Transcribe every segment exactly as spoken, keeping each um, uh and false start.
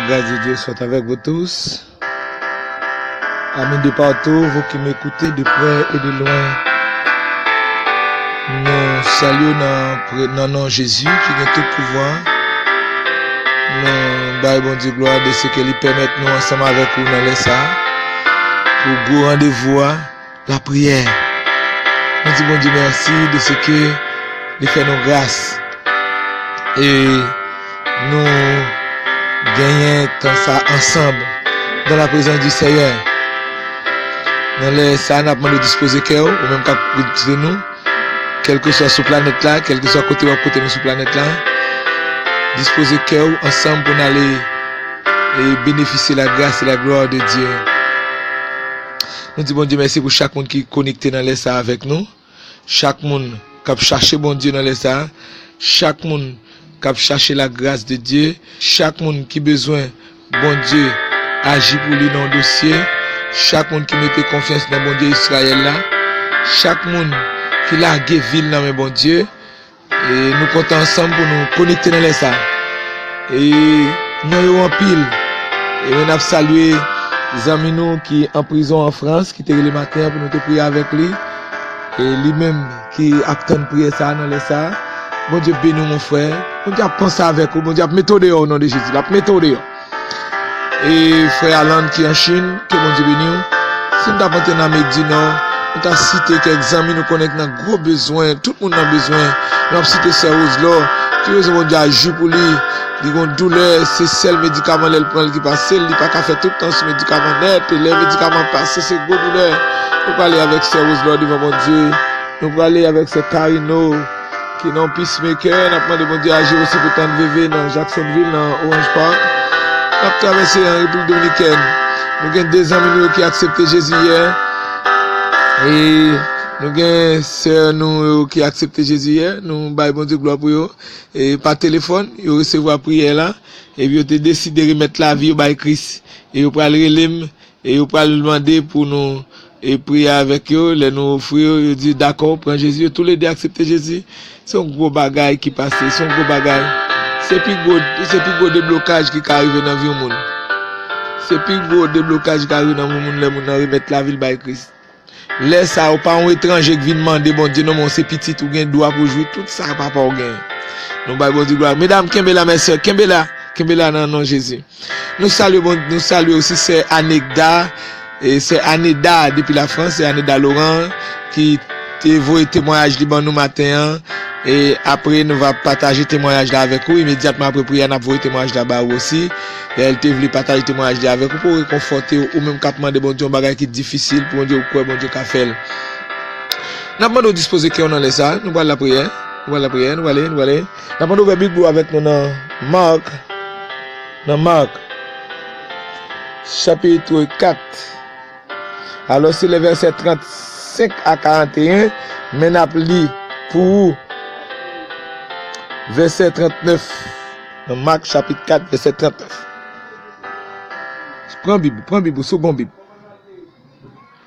Grâce de Dieu soit avec vous tous. Amis de partout, vous qui m'écoutez de près et de loin, nou salye w nan pre-, nan non Jezi ki gen tout pouvwa. Nou bay Bondye glwa de se ke li pèmèt nou ansanm avèk ou nan lè sa a pou gwo randevou a, lapriyè. Nou di Bondye mèsi de se ke li fè nou gras. E nou genyen tan sa ansanm dans la présence du Seigneur. Nan lè sa a, n ap mande w dispoze kè w, ou menm k ap koute nou, kèlkeswa sou planèt la, kèlkeswa kote w ap koute nou sou planèt la, dispoze kè w ansanm pou n ale e benefisye la grâce et la gloire de Dieu. Nou di Bondye mèsi pou chak moun ki konekte nan lè sa a avèk nou. Chak moun k ap chache Bondye nan lè sa a. Chak moun k ap chache la grâce de Dieu. Chak moun ki bezwen Bondye aji pou li nan yon dosye. Chak moun ki mete konfyans nan Bondye Izrayèl la. Chak moun ki lage vi l nan men Bondye. E nou kontan ansanm pou nou konekte nan lè sa a. E non yo anpil. E men n ap salye zanmi nou ki an prizon an Frans, ki te rele maten an pou nou te priye avèk li. E li menm ki ap tann priyè sa a nan lè sa a. Bondye beni w, mon frè. Bondye ap panse avèk ou. Bondye ap mete w deyò o non de Jezi. L ap mete w deyò. E frè Alan ki an Chin, ke Bondye beni w. Si n t ap antre nan Amerik di Nò, nou ta site kèk zanmi nou konnen ki nan gwo bezwen, tout moun nan bezwen. Nou ap site sè Roselò, ki bezwen Bondye aji pou li. Li gon doulè, se sèl medikaman lè l pran l ki pase l, li pa ka fè tout tan sou medikaman nèt, e lè medikaman pase, se gwo doulè. Nou prale avèk sè Roselò devan Bondye. Nou prale avèk sè Karino, ki nan peacemaker. N ap mande Bondye aji osi pou tann Veve nan Jacksonville, nan Orange Park. N ap travèse an Repiblik Dominikèn. Nou gen de zanmi nou yo ki aksepte Jezi yè. E nou gen sè nou yo ki aksepte Jezi yè. Nou bay Bondye glwa pou yo. E pa telefòn, yo resevwa priyè la. Epi yo te deside remèt lavi yo bay Kris. E yo pral rele m. E yo pral mande pou nou, e, priye avèk yo. Lè nou ofri yo, yo di, "Dakò, pran Jezi." Yo toulede aksepte Jezi. Se yon gwo bagay ki pase, se yon gwo bagay. Se pi gwo, se pi gwo deblokaj ki ka rive nan vi yon moun. Se pi gwo deblokaj ki ka rive nan vi yon moun lè moun nan remèt lavi l bay Kris. Lè sa a, ou pa yon etranje ki vin mande Bondye, non, men w se pitit, ou gen dwa pou jwi tout sa papa w genyen. Nou bay Bondye glwa. Medam, kenbe la, mèsè, kenbe la, kenbe la nan non Jezi. Nou salye Bon-, nou salye osi sè Anegda, e sè Aneda depi Lafrans, sè Aneda Laurent, ki te voye temwayaj li ban nou maten an. E apre, nou va pataje temwayaj la avèk ou. Imedyatman apre priyè, n ap voye temwayaj la ba ou osi. Lè l te vle pataje temwayaj li avèk ou, pou rekonfòte ou, ou menm k ap mande Bondye yon bagay ki difisil, pou Bondye ou kwè Bondye ka fè l. N ap mande w dispoze kè w nan lè sa a. Nou pral lapriyè. Nou pral lapriyè. Nou prale, nou prale. N ap mande w ouvè Bib ou avèk nou nan Mak. Nan Mak, chapit kat. Alò, se lè vèsè trannsenk a karanteyen, men n ap li pou ou vèsè trannèf. Nan Mak, chapit kat, vèsè trannèf. Pran Bib ou, pran Bib ou, si w gon Bib.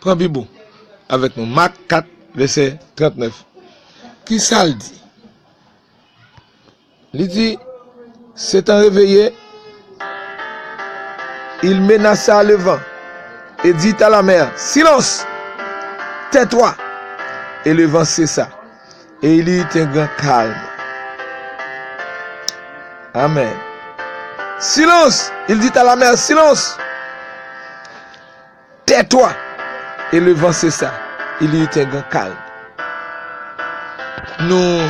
Pran Bib ou avèk nou. Mak kat, vèsè trannèf. Ki sa l di? Li di, s'étant réveillé, il menaça le vent et dit à la mer, "Silence! Tais-toi!" Et le vent cessa. Et il y eut un grand calme. Amen. "Silence!" Il dit à la mer, "Silence!" Tais-toi et le vent cessa, il y eut un grand calme. Nou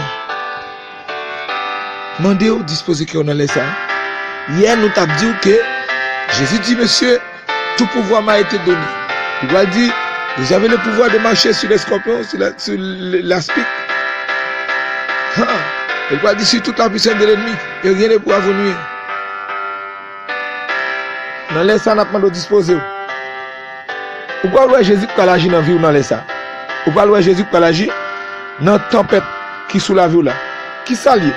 mande w dispoze kè w nan lè sa a. Yè, nou t ap di w ke Jezi di, "Mesye, tout pouvwa m'a été donné." Li pral di, "Vous avez le pouvoir de marcher sur les scorpions, sur la, sur le- l'aspic." Ha! Li pral di, "Sur toute la puissance de l'ennemi, et rien ne pourra vous nuire." Nan lè sa a, n ap mande w dispoze w. Ou pral wè Jezi k pral aji nan vi w nan lè sa a. Ou pral wè Jezi k pral aji nan tanpèt ki sou lavi w la. Ki sa l ye?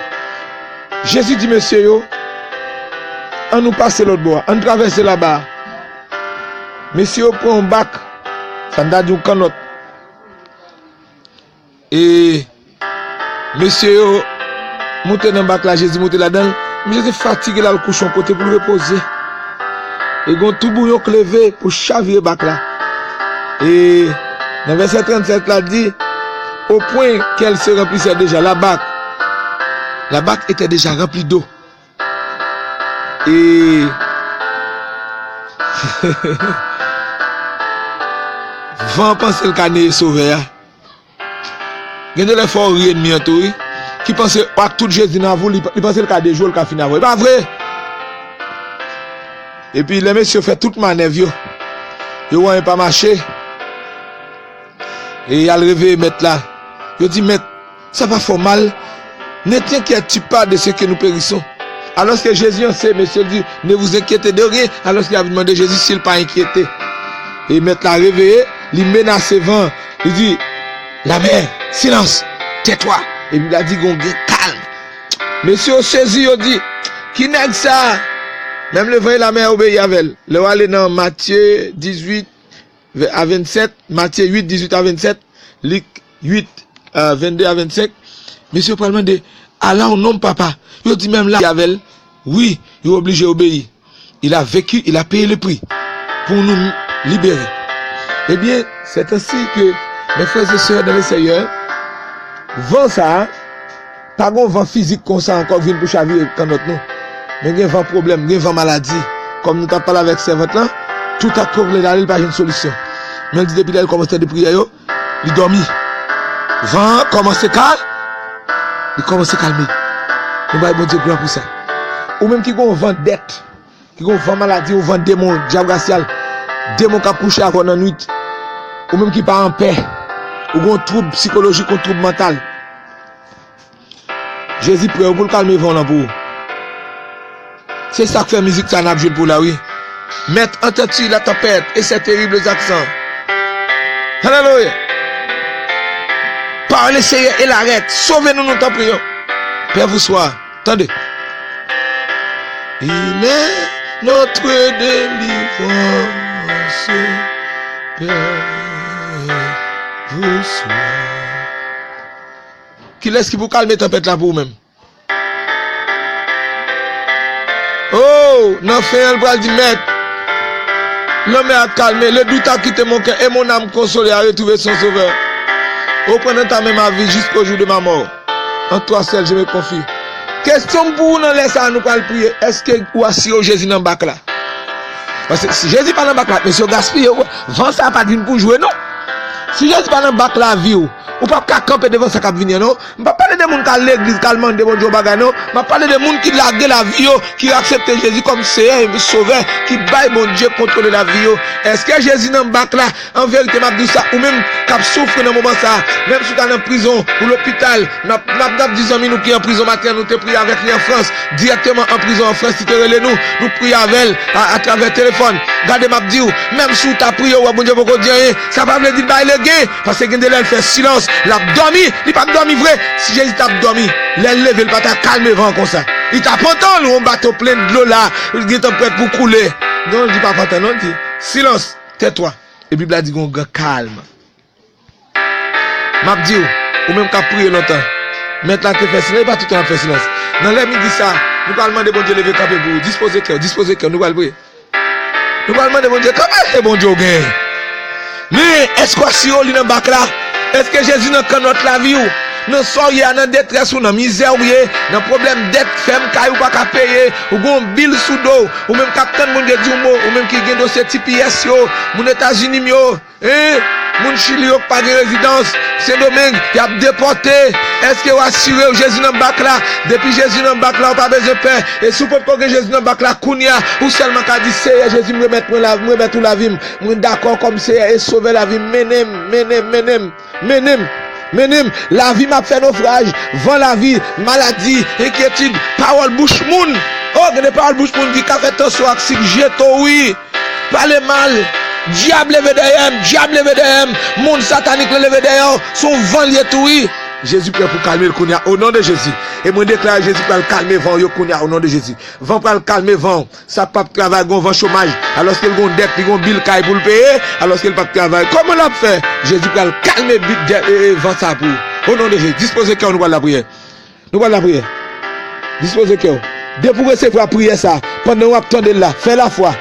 Jezi di mesye yo, "Ann nou pase lòt bò a, ann travèse laba a." Mesye yo pran yon bak, sa n ta di yon kannòt. E mesye yo moute nan bak la, Jezi moute ladan l. Mesye te fatige, l al kouche yon kote pou l repoze. E gen yon toubouyon k leve pou chavire bak la. E nan vèsè trannsèt la di, au point qu'elle se remplissait déjà, la barque, la barque était déjà remplie d'eau. E van an panse l ka neye Sovè a. Gen de lè fò w ri ènmi an tou, wi. Ki panse w ak tout Jezi nan vi w, li, li panse l ka dejwe w, l ka fini avè w. E pa vre! Epi lè mesye yo fè tout manèv yo, yo wè anyen pa mache. E y al reveye mèt la. Yo di, Mèt, sa pa fè w mal? Ne t'inquiètes-tu pas de ce que nous périssons? Alòske Jezi anseye mesye l di, Ne vous inquiétez de rien, alòske y ap mande Jezi si l pa enkyete. E mèt la reveye, li menase van, li di, La mer, silence, tais-toi. E Bib la di, Gen yon gran kalm. Mesye yo sezi, yo di, Ki nèg sa a? Menm levan e lamè obeyi avè l. Lè w ale nan Matye dizuit, a vennsèt, Matye uit, dizuit a vennsèt, Lik uit, vennde a vennsenk, mesye yo pral mande, Ala yon nonm, papa! Yo di, Menm la, avè l, wi, yo oblije obeyi. Il a vécu, il a payé le prix pour nous libérer. Ebyen, c'est ainsi que, mes frères et sœurs dans le Seigneur, van sa a, pa gon van fizik konsa ankò k vin pou chavire kannòt nou. Men gen van pwoblèm, gen van maladi. Kòm nou t ap pale avèk sèvant lan, tout ak pwoblèm li ale, li pa jwenn solisyon. Men l di depi lè l kòmanse tande priyè yo, li dòmi. Van an kòmanse ka, li kòmanse kalme. Nou bay Bondye glwa pou sa. Ou menm ki gon van dèt, ki gon van maladi, yon van demon, dyab rasyal, demon k ap kouche avè w nan nwit, ou menm ki pa anpè, ou gon twoub sikolojik, yon twoub mantal. Jezi prè pou l kalme van lan pou ou. Se sa k fè mizik sa n ap jwe l pou la, wi. Mèt, entends-tu la tempête et ses terribles accents. Alelouya. Par le Seigneur et l'arrête. Sove nou, nou tanpri, yo. Pè Vouswa, tande. Il est notre délivrance, Père Vouswa. Kilès ki pou kalme tanpèt la pou ou menm? Oh, nan fen an, l pral di, Mèt, lanmè a kalme, le doute a quitté mon cœur, et mon âme consolée a retrouvé son Sauveur. Au point dans ta main ma vie jusqu'au jour de ma mort. En toi seul je me confie. Kesyon m pou ou nan lè sa a, nou pral priye, èske ou asire w Jezi nan bak la? Paske si Jezi pa nan bak la, mesye yo gaspiye w. Van sa a pa t vin pou jwe, non. Si Jezi pa nan bak lavi w, ou p ap ka kanpe devan sa k ap vini an, non. M p ap pale de moun k al legliz, k al mande Bondye yon bagay, non. M ap pale de moun ki lage lavi yo, ki aksepte Jezi kòm Seyè e Sovè, ki bay Bondye kontwole lavi yo. Èske Jezi nan bak la? An verite, m ap di w sa, ou menm k ap soufri nan moman sa a, menm si w ta nan prizon, ou lopital, n ap, n ap, n ap di zanmi nou ki an prizon maten an, nou te priye avèk li an Frans, dirèkteman an prizon an Frans, li te rele nou, nou priye avè l a, atravè telefòn. Gade, m ap di w, menm si w ta priye, w wè Bondye poko di anyen, sa pa vle di l bay legen, paske gen de lè l fè silans, l ap dòmi, li p ap dòmi vre. Si Jezi t ap dòmi, lè l leve, l pa ta kalme van an konsa. Li t ap antann yon bato plen dlo la, li gentan prèt pou koule. Non, li p ap antann, non, li di, Silence, tais-toi. E Bib la di gon gran kalm. M ap di w, ou menm k ap priye lontan, Mèt la te fè silans, li pa toutan ap fè silans. Nan lè midi sa, nou pral mande Bondye leve kanpe pou ou. Dispoze kè w, dispoze kè w, nou pral priye. Nou pral mande Bondye kanpe, e Bondye w genyen. Men, èske w asire w li nan bak la? Èske Jezi nan kannòt lavi w? Nan sa w ye a, nan detrès ou, nan mizè w ye, nan pwoblèm dèt, fèm kay ou pa ka peye, ou gon bil sou do w, ou menm k ap tann Bondye di w mo, ou menm ki gen dosye T P S yo, moun Etazini m yo, Hein? Moun Chili yo k pa gen rezidans, Sendomeng, y ap depòte. Èske w asire w Jezi nan bak la? Depi Jezi nan bak la, ou pa bezwen pè. E si w potko gen Jezi nan bak la, kounye a, ou sèlman ka di, Seyè Jezi, m remèt mwen la, m remèt ou lavi m. Mwen dakò kòm Seyè e Sovè lavi m. Mennen m, mennen m, mennen m, mennen m, mennen m. Lavi m ap fè nofraj. Van lavi, maladi, enkyetid, pawòl bouch moun. Oh, gen de pawòl bouch moun ki ka fè tansyon ak sik jete w, wi. Pale mal. Dyab leve dèyè m, dyab leve dèyè m. Mond satanik lan leve dèyè w. Se yon van l ye tou, wi. Jezi prè pou kalme l kounye a, o non de Jezi. E mwen deklare Jezi pral kalme van w yo kounye a, o non de Jezi. Van pral kalme van w. Sa k p ap travay, gon van chomaj. Alòske l gon dèt, li gon bil kay pou l peye, alòske l p ap travay. Kòman l ap fè? Jezi pral kalme bit dè, e, e, van sa pou ou. O non de Jezi, dispoze kè w, nou pral lapriyè. Nou pral lapriyè. Dispoze kè w. Depi w resevwa priyè sa, pandan w ap tande l la, fè lafwa.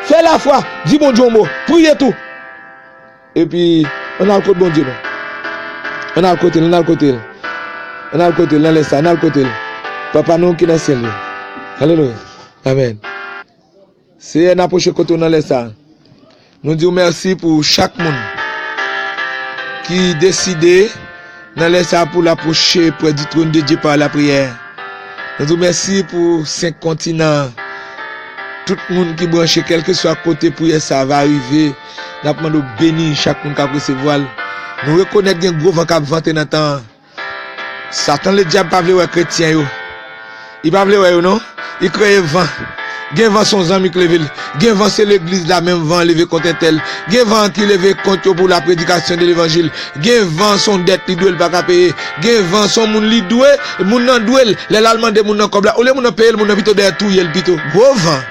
Fè lafwa, di Bondye yon mo, priye tou. Epi, ann al kot Bondye nou. Ann al kote l, ann al kote l. Ann al kote l nan lè sa, ann al kote l. Papa nou ki nan syèl yo. Alelouya. Amèn. Seyè, n apwoche kote w nan lè sa. Nou di w mèsi pou chak moun ki deside nan lè sa pou l apwoche prè di trône de Dieu par la prière. Nou di w mèsi pou senk kontinan. Tout moun ki branche, kèlkeswa kote priyè sa va rive, n ap mande w beni chak moun k ap resevwa l. Nou rekonèt gen gwo van k ap vante nan tan an. Satan ledyab pa vle wè kretyen yo. Li pa vle wè yo non. Li kreye van. Gen van se yon zanmi k leve l. Gen van se legliz la menm van an leve kont entèl. Gen van ki leve kont yo pou la prédication de l'évangile. Gen van se yon dèt li dwe l pa ka peye. Gen van se yon moun li dwe, moun nan dwe l. Lè l al mande moun nan kòb la, olye moun nan peye l, moun nan pito dèyè touye l pito. Gwo van.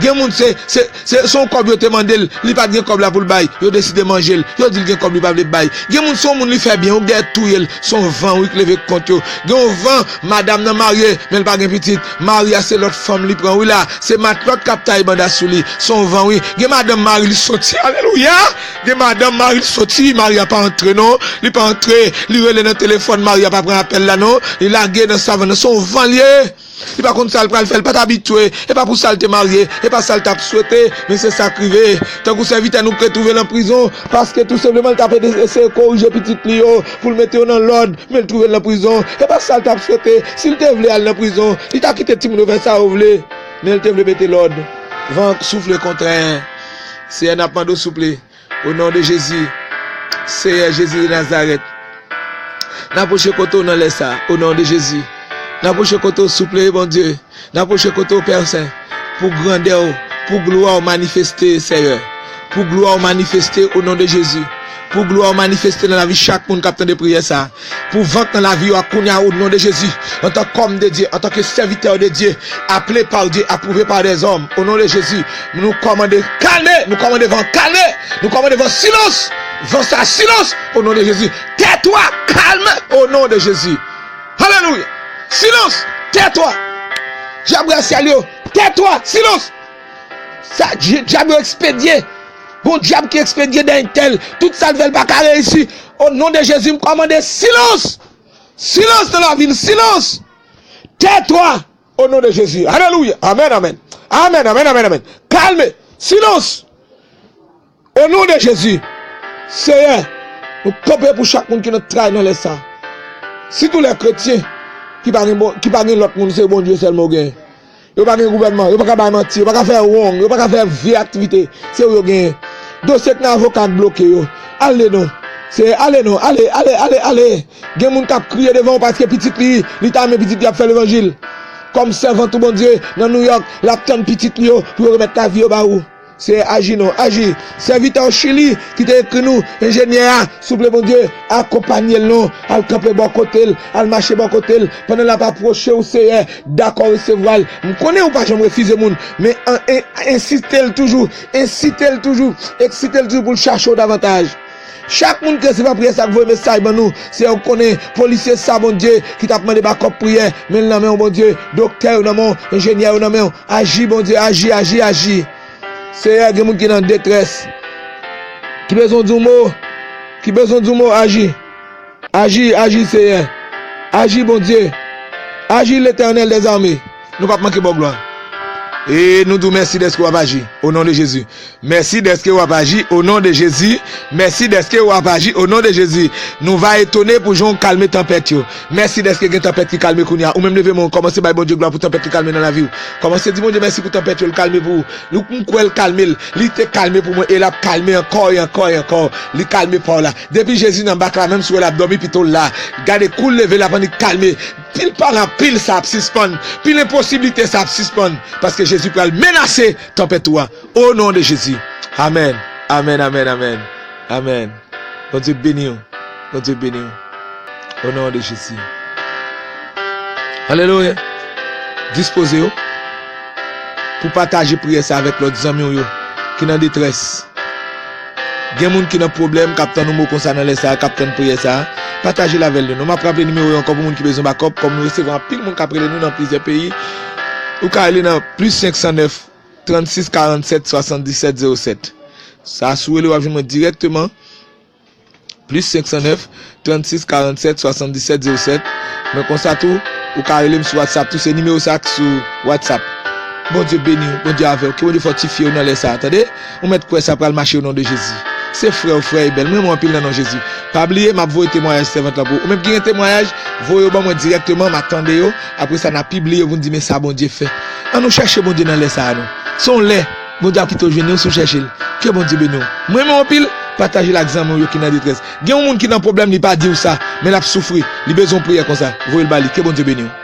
Gen moun se, se, se, se yon kòb yo te mande l, li pa t gen kòb la pou l bay, yo deside manje l. Yo di l gen kòb li pa vle bay. Gen moun se yon moun li fè byen, ou dèyè touye l, se yon van wi k leve kont yo. Gen yon van, madanm nan marye, men l pa gen pitit. Mari a se lòt fanm li pran wi la, se matlòt k ap taye banda sou li, se yon van wi. Gen madanm mari l soti, alelouya! Gen madanm mari l soti, mari a pa antre non, li pa antre, li rele nan telefòn, mari a pa pran apèl la non, li lage nan savann nan, se yon van l ye. Li pa konn sa l pral fè, li pa t abitye, e pa pou sa l te marye, e pa sa l t ap swete, men se sa k rive. Tankou sèvitè nou k retwouve l nan prizon, paske tou senpleman l t ap eseye korije pitit li yo, pou l mete yo nan lòd, men l twouve l nan prizon, e pa sa l t ap swete. Si l te vle al nan prizon, li ta kite timoun yo fè sa yo vle, men l te vle mete lòd. Van soufle kontrè. Seyè, n ap mande w souple. Au nom de Jésus. Seyè Jezi de Nazarèt. N apwoche kote w nan lè sa, au nom de Jésus. N apwoche kote w, souple, Bondye. N apwoche kote w, Pè Sen, pou grandè w, pou glwa w manifeste, Seyè. Pou glwa w manifeste, au nom de Jésus. Pou glwa w manifeste nan lavi chak moun k ap tande priyè sa. Pou vant nan lavi yo a kounye a, au nom de Jésus. Antan k òm de Dye, antan ke sèvitè de Dye, aple pa Dye, apwouve pa dèzòm, o non de Jezi, nou kòmande kalme, nou kòmande van kalme, nou kòmande van silans, van sa silans, o non de Jezi. Tètwa, kalme, o non de Jezi. Alelouya. Silans, tètwa. Dyab rasyal yo, tètwa, silans. Sa, dye-, dyab yo ekspedye. Gon dyab ki ekspedye dèyè entèl. Tout sa l fè, l pa ka reyisi. O non de Jezi, m kòmande silans. Silans nan lavi l, silans. Tètwa, o non de Jezi. Alelouya. Amèn, amèn. Amèn, amèn, amèn, amèn. Kalme. Silans. O non de Jezi. Seyè, nou kanpe pou chak moun ki nan tray nan lè sa. Sitou lè kretyen ki pa gen bon, ki pa gen lòt moun, se Bondye sèlman yo gen. Yo pa gen gouvènman, yo pa ka bay manti, yo pa ka fè wrong, yo pa ka fè vye aktivite. Se yo yo genyen. Dosye k nan avoka k bloke yo. Ale non. Se ale non. Ale, ale, ale, ale. Gen moun k ap kriye devan w paske pitit li, li ta renmen pitit li ap fè levanjil. Kòm sèvant ou Bondye nan New York, l ap tann pitit li yo pou yo remèt lavi yo ba ou. Seyè, aji non, aji. Sèvitè w Chili ki te ekri nou, enjenyè a, souple Bondye, akonpanye l non, al kanpe bò kote l, al mache bò kote l, pandan l ap apwoche w, Seyè, dakò resevwa l. M konnen ou pa janm refize moun, men an, en, ensiste l toujou, ensite l toujou, eksite l toujou pou l chache w davantaj. Chak moun ki resevwa priyè sa, k voye mesaj ban nou, Seyè, ou konnen polisye sa, Bondye, ki t ap mande bakòp priyè, men l nan men w, Bondye, doktè yo nan men w, enjenyè yo nan men w. Aji, Bondye, aji, aji, aji. Seyè, gen moun ki nan detrès, ki bezwen di w mo, ki bezwen di w mo, aji. Aji, aji, Seyè. Aji, Bondye. Aji, Letènèl dèzame. Nou p ap manke ba w glwa. E nou di w mèsi dèske w ap aji. O non de Jezi. Mèsi dèske w ap aji o non de Jezi. Mèsi dèske w ap aji o non de Jezi. Nou va etone pou jan w kalme tanpèt yo. Mèsi dèske gen tanpèt ki kalme kounye a. Ou menm leve men w, kòmanse bay Bondye glwa pou tanpèt ki kalme nan lavi w. Kòmanse di Bondye mèsi pou tanpèt yo, l kalme pou ou. Ou, m kwè l kalme l. Li te kalme pou mwen e l ap kalme ankò e ankò e ankò. Li kalme pa w la. Depi Jezi nan bak la, menm si w wè l ap dòmi, pito l la. Gade kou l leve l ap annik kalme. Pil paran, pil sa ap sispann. Pil enposiblite sa ap sispann. Paske Jezi pral menase tanpèt ou a. O non de Jezi. Amèn. Amèn, amèn, amèn. Amèn. Bondye beni w. Bondye beni w. O non de Jezi. Alelouya. Dispoze w pou pataje priyè sa avèk lòt zanmi w yo ki nan detrès. Gen moun ki nan pwoblèm, k ap tann yon mo konsa nan lè sa a, k ap tann priyè sa a. Pataje l avè l non. M ap raple nimewo yo ankò pou moun ki bezwen bakòp, kòm nou resevwa anpil moun k ap rele nou nan plizyè peyi. Ou ka rele nan plis senk san nèf, trannsis karannsèt swasanndisèt zewo sèt. Sa, si w rele, w ap jwenn mwen dirèkteman. Plis senk san nèf, trannsis karannsèt swasanndisèt zewo sèt. Men konsa tou, ou ka rele m sou WhatsApp tou, se nimewo sa k sou WhatsApp. Bondye beni w, Bondye avè w, ke Bondye fòtifye w nan lè sa a, tande? Ou mèt kwè sa pral mache o non de Jezi. Se frè w, frè Ebèl, m renmen w anpil nan non Jezi. Pa bliye, m ap voye temwayaj sèvant lan pou ou. Ou menm ki gen temwayaj, voye yo ban mwen dirèkteman, m a tande yo. Apre sa, n a pibliye pou n di men sa Bondye fè. Ann nou chèche Bondye nan lè sa a non. Se yon lè Bondye ap kite w jwenn li si w chèche l. Ke Bondye beni w. M renmen w anpil, pataje l ak zanmi w yo ki nan detrès. Gen yon moun ki nan pwoblèm, li pa di w sa, men l ap soufri. Li bezwen yon priyè konsa. Voye l ba li. Ke Bondye beni w.